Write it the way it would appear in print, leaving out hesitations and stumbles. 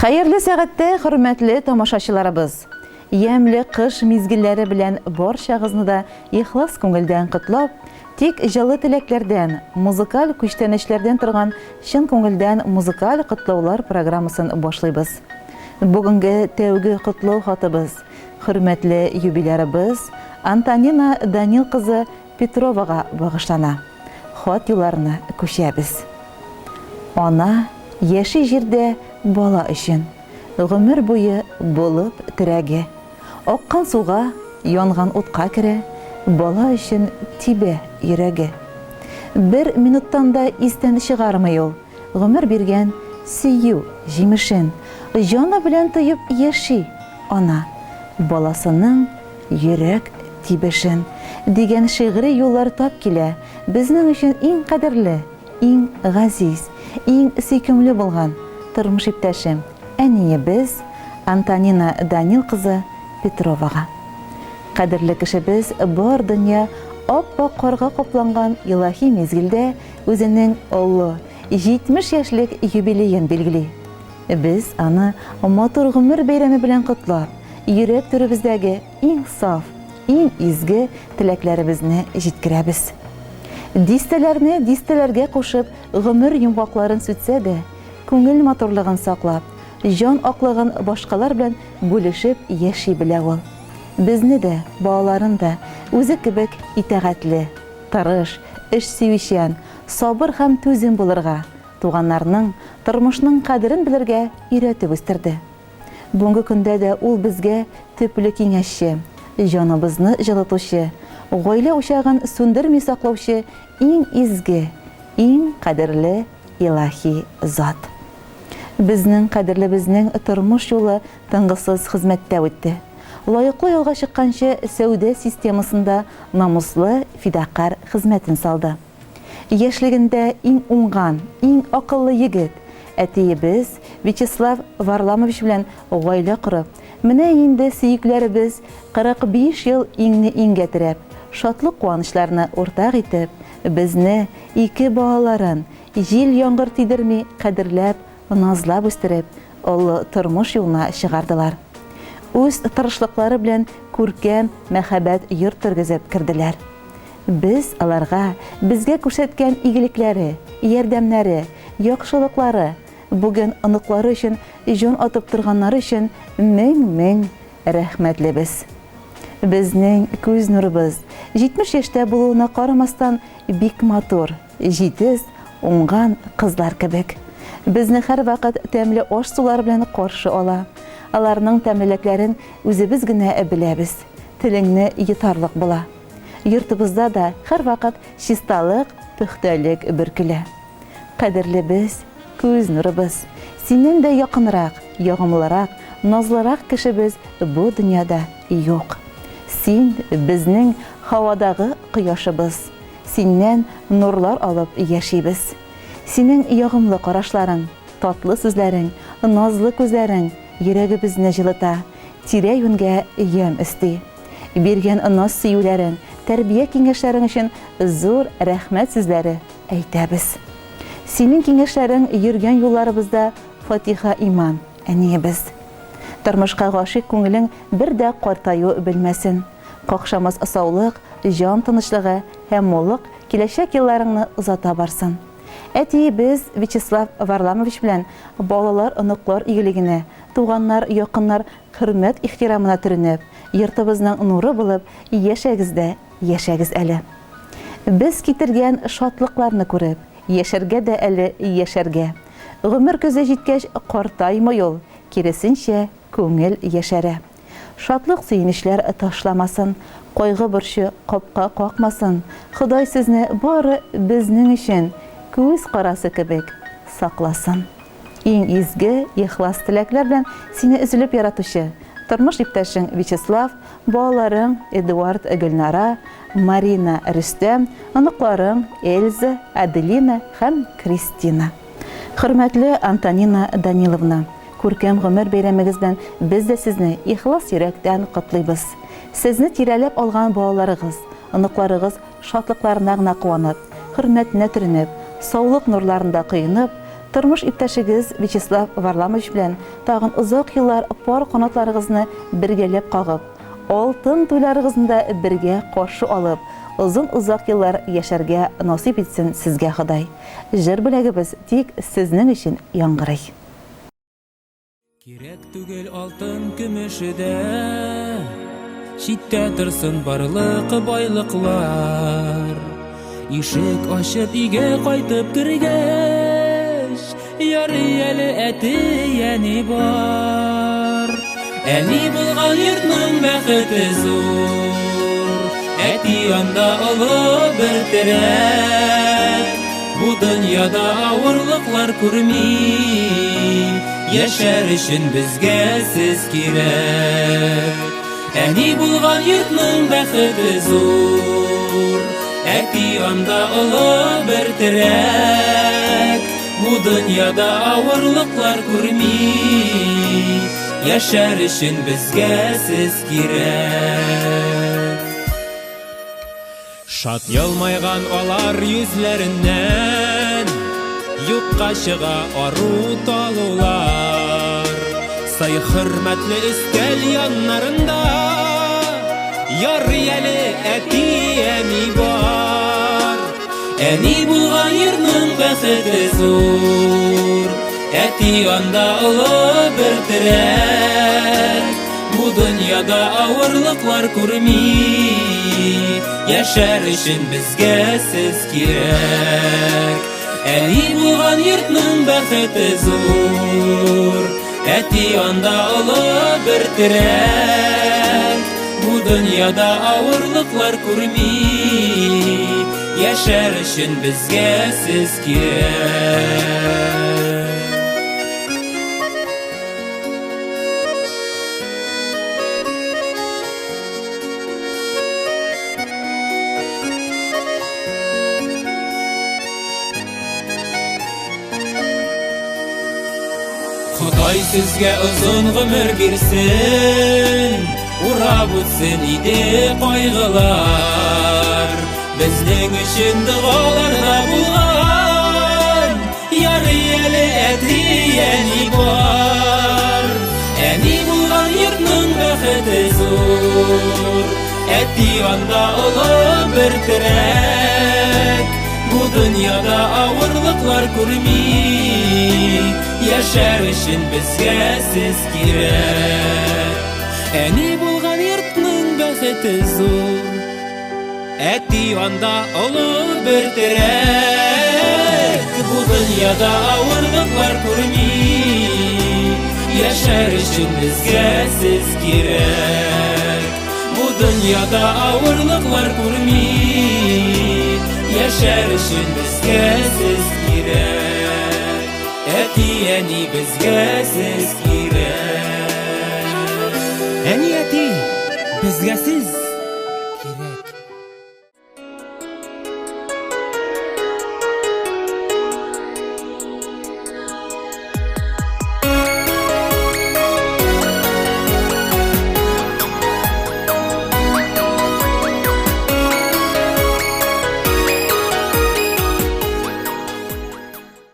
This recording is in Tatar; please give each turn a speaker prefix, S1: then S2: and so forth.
S1: Хәерле сәгатьтә, хөрмәтле тамашачыларыбыз! Ямьле кыш мизгелләре белән барчагызны да ихлас күңелдән котлап, тик җылы теләкләрдән, музыкаль күчтәнәчләрдән торган чын күңелдән музыкаль котлаулар программасын башлыйбыз. Бүгенге тәүге котлау хатыбыз хөрмәтле юбилярыбыз Антонина Данил кызы Петровага багышлана. Хат юлларына күчәбез. Ана яши җирдә бала өчен, Гомер буе булып терәге. Аккан суга, янган утка керә, Бала өчен тибә йөрәге. Бер минуттан да истән чыгармый ул Гомер биргән сөю җимешен. Җаны белән тоеп яши ана, Баласының йөрәк тибешен. Дигән шигъри юллар тап килә безнең өчен иң кадерле, иң газиз, иң сөйкемле булган тормыш иптәшем, әниебез Антонина Данил кызы Петровага. Кадерле кешебез бар дөнья ап-ак карга капланган илаһи мизгелдә үзенең олы, 70 яшьлек юбилеен билгели. Без аны матур гомер бәйрәме белән котлап, йөрәк түребездәге иң саф, иң изге теләкләребезне җиткерәбез. Дистәләрне дистәләргә кушып гомер йомгакларын сүтсә дә, күңел матурлыгын саклап, җан аклыгын башкалар белән бүлешеп яши белә ул. Безне дә, балаларын да үзе кебек итагатьле, тырыш, эш сөючән, сабыр һәм түзем булырга, туганнарның, тормышның кадерен белергә өйрәтеп үстерде. Бүгенге көндә дә ул безгә төпле киңәшче, җаныбызны җылытучы, гаилә учагын сүндерми саклаучы иң изге, иң кадерле илаһи зат. Безнең кадерлебезнең тормыш юлы тынгысыз хезмәттә үтте. Лаеклы ялга чыкканчы сәүдә системасында намуслы, фидакарь хезмәтен салды. Яшьлегендә иң уңган, иң акыллы егет, әтиебез Вячеслав Варламович белән гаилә корып, менә инде сөекләребез 45 ел иңне-иңгә терәп, шатлык-куанычларны уртак итеп, безне, ике балаларын, җил-яңгыр тидерми кадерләп, назлап үстереп, олы тормыш юлына чыгардылар. Үз тырышлыклары белән күркәм, мәһабәт йорт тергезеп керделәр. Без аларга безгә күрсәткән игелекләре, ярдәмнәре, яхшылыклары, бүген оныклары өчен җан атып торганнары өчен мең-мең рәхмәтлебез. Безнең күз нурыбыз, 70 яшьтә булуына карамастан, бик матур, җитез, уңган кызлар кебек. Безне һәрвакыт тәмле аш-сулар белән каршы ала. Аларның тәмлелекләрен үзебез генә беләбез. Телеңне йотарлык була. Йортыбызда да һәрвакыт чисталык, пөхтәлек бөркелә. Кадерлебез, күз нурыбыз, синнән дә якынрак, ягымлырак, назлырак кешебез бу дөньяда юк. Син, безнең һавадагы кояшыбыз, синнән нурлар алып яшибез. Синең ягымлы карашларың, татлы сүзләрең, назлы күзләрең йөрәгебезне җылыта, тирә-юньгә ямь өсти. Биргән наз-сөюләрең, тәрбия киңәшләрең өчен зур рәхмәт сүзләре әйтәбез. Синең киңәшләрең йөргән юлларыбызда фатиха-иман, әниебез. Тормышка гашыйк күңелең бер дә картаю белмәсен. Какшамас саулык, җан тынычлыгы һәм муллык киләчәк елларыңны озата барсын. Әтиебез Вячеслав Варламович белән балалар-оныклар игелегенә, туганнар, якыннар хөрмәт-ихтирамына төренеп, йортыбызның нуры булып яшәгез дә яшәгез әле. Без китергән шатлыкларны күреп, яшәргә дә әле яшәргә. Гомер көзе җиткәч картаймый ул, киресенчә, күңел яшәрә. Шатлык-сөенечләр ташламасын, кайгы-борчу капка какмасын, Ходай сезне бары безнең өчен күз карасы кебек сакласын. Иң изге, ихлас теләкләр белән сине өзелеп яратучы, тормыш иптәшең Вячеслав, балаларың Эдуард, Гөлнара, Марина, Рөстәм, оныкларың Эльза, Аделина һәм Кристина. Хөрмәтле Антонина Даниловна, күркәм гомер бәйрәмегез белән без дә сезне ихлас йөрәктән котлыйбыз. Сезне тирәләп алган балаларыгыз, оныкларыгыз шатлыкларына гына куанып, хөрмәтенә төренеп, саулык нурларында коенып, Тормыш иптәшегез Вячеслав Варламович белән тагын озак еллар пар канатларыгызны бергәләп кагып, алтын туйларыгызны да бергә каршы алып, озын-озак еллар яшәргә насыйп итсен сезгә Ходай. Җыр бүләгебез тик сезнең өчен яңгырый.
S2: Кирәк түгел алтын көмеше дә, Читтә торсын барлык байлыклар. Ишек ачып өйгә кайтып кергәч, Ярый әле әти, әни бар. Әни булган йортның бәхете зур, Әти анда олы бер терәк. Бу дөньяда авырлыклар күрми, Яшәр өчен безгә сез кирәк. Әни булган йортның бәхете зур, Әти анда олы бер терәк. Бу дөньяда авырлыклар күрми, Яшәр өчен безгә сез кирәк. Шат елмайган алар йөзләреннән Юкка чыга ару талулар. Сый хөрмәтле өстәл яннарында Ярый әле әти әни бар. Әни булган йортның бәхете зур, Әти анда олы бер терәк. Бу дөньяда авырлыклар күрми, Яшәр өчен безгә сез кирәк. Әни булган йортның бәхете зур, Әти анда олы бер терәк. Бу дөньяда авырлыклар күрми, Яшәр өчен безгә сез кирәк. Ходай сезгә озын гомер бирсен, Урап үтсен иде кайгылар. Безнең өчен догаларда булган, Ярый әле әти, әни бар. Әни булган йортның бәхете зур, Әти анда олы бер терәк. Бу дөньяда авырлыклар күрми, Яшәр өчен безгә сез кирәк. Әни булган йортның бәхете зур, Әти анда олы бер терәк. Бу дөньяда авырлыклар күрми, Яшәр өчен безгә сез кирәк. Бу дөньяда авырлыклар күрми, Яшәр өчен безгә сез кирәк. Әти, әни, безгә сез кирәк. Әни, әти, безгә сез.